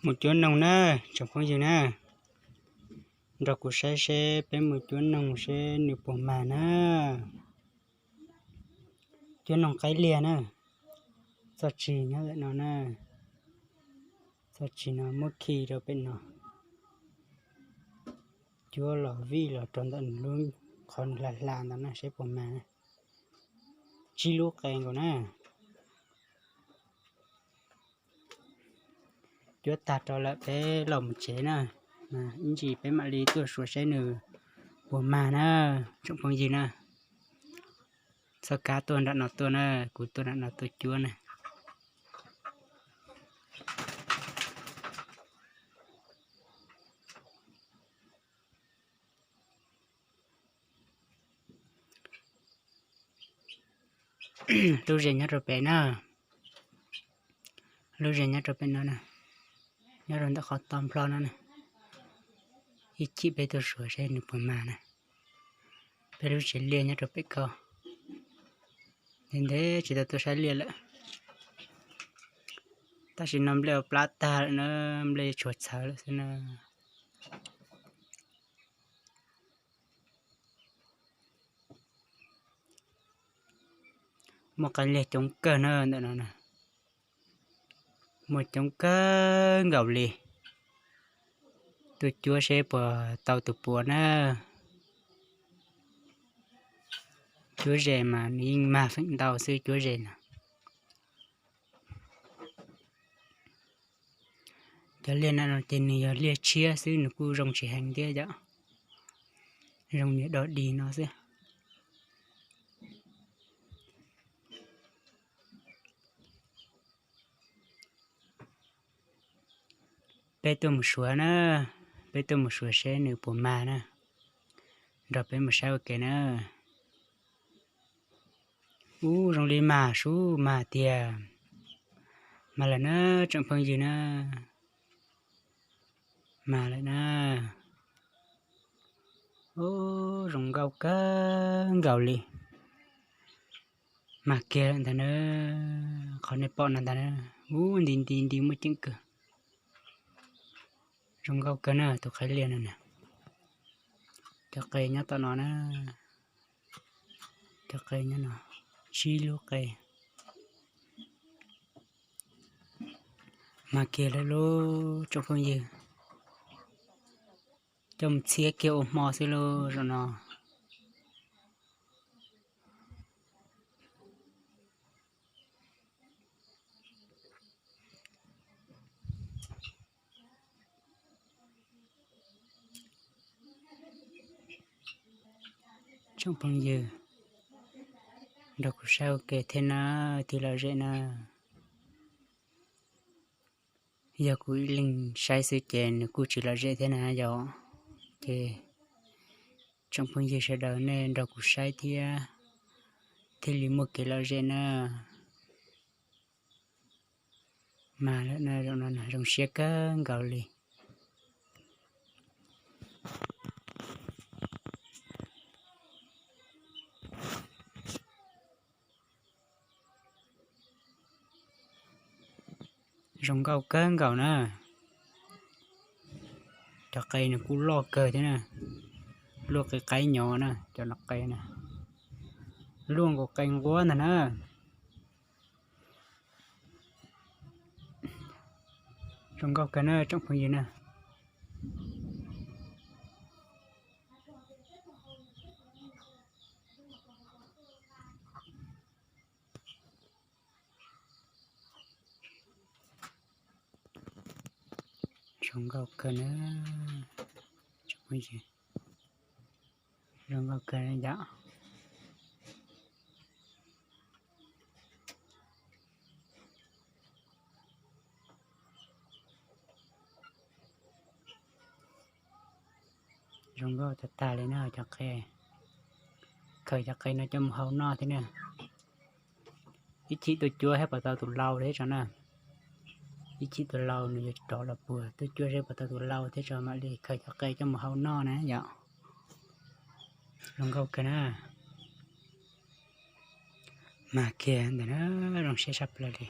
Mus cuab noog na, tsoom phooj ywg na, nrog kuv saib seb peb mus cuab noog seb nws puas mag na. Cuab noog qaib liag na, txoj tsis nyob ntawm no na, txoj tsis no muab khi rau pem no, cuab los vij los rau ntawm nws lub qhov nws hla hla ntawd na seb puas mag na. Tsib lub qe nkaus na. Cuab tag rau lawm peb los mus tsev na, ib ntsis peb mam li tuaj suav saib nws puas mag na, tsoom phooj ywg na. Txoj kab tuaj nram no tuaj na, kuv tuaj nram no tuaj cuab na. Lub zes nyob rau pem na, lub zes nyob rau pem no na, nyob rau ntawm qhov to nplho no na. Ib chim peb tuaj suav seb nws puas mag na. Peb lub tsev liaj nyob rau pem ko, ntev ntev tsis tau tuaj saib liaj lawm. Tam sim no nplej ua plab tag lawm na, nplej tshuav txhawv lawm xwb na. Muaj qaib liag coob kawg na ntawm no na, muaj coob kawg nkaus li. Tuaj cuab seb puas tau tus puav na. Cuab zes mas nws yeej mag feem ntau xwb cuab zes na. Cov liaj no ces nws yog liaj tshiab xwb, nws kuj zoo tsis heev thiab yom, zoo niag dog dig no xwb. Peb tuaj mus suav na, peb tuaj mus suav seb nws puas mag na, nrog peb mus saib ua ke na. Ub, zoo li mag sub mag tiag. Mag lawm na, tsoom phooj ywg na. Mag lawm na. Ub, zoo nkauj kawg nkaus li. Mag kiag lawm ntag na. Qhov nej pom no ntag na. Ub, nti nti nti muaj ceem kawg. Zoo nkauj kawg na tus qaib liag no na. Cov qe nyob tom no na. Cov qe nyob no, tsib lub qe. Mag kiag lawm lauj tsoom phooj ywg. Coj mus txhiab kiag ua hmo xwb lauj zaum no. Tsoom phooj ywg, nrog kuv saib ua ke thiab na, tig lom zem na. Yog kuv ib leeg saib xwb ces nws kuj tsis lom zem thiab na yom. Ces tsoom phooj ywg sawv daws nej nrog kuv saib thiab, thiaj li muaj kev lom zem na. Mas lawm no, zoo siab kawg nkaus li. Zoo nkauj kawg nkaus na. Cov qe nws kuj loj kawg thiab na. Luaj qe qaib nyob na, cov no qe na. Luaj nkaus qe nquab ntag na. Zoo nkauj kawg na tsoom phooj ywg na. Zoo nkauj kawg na tsoom phooj ywg. Zoo nkauj kawg yom. Zoo nkauj tag tag li na cov qe. Khaws cov qe no coj mus hau noj thiab na. Ib chim tuaj cuab seb puas tau tus lau thiab tso na. Ib chim tus lau nws yuav rov los puag, tuaj cuab seb puas tau tus lau thiab tso mam li khaws cov qe coj mus hau noj na yom. Zoo nkauj kawg na. Mas kiag ntawm na, zoo siab tshaj plaws li.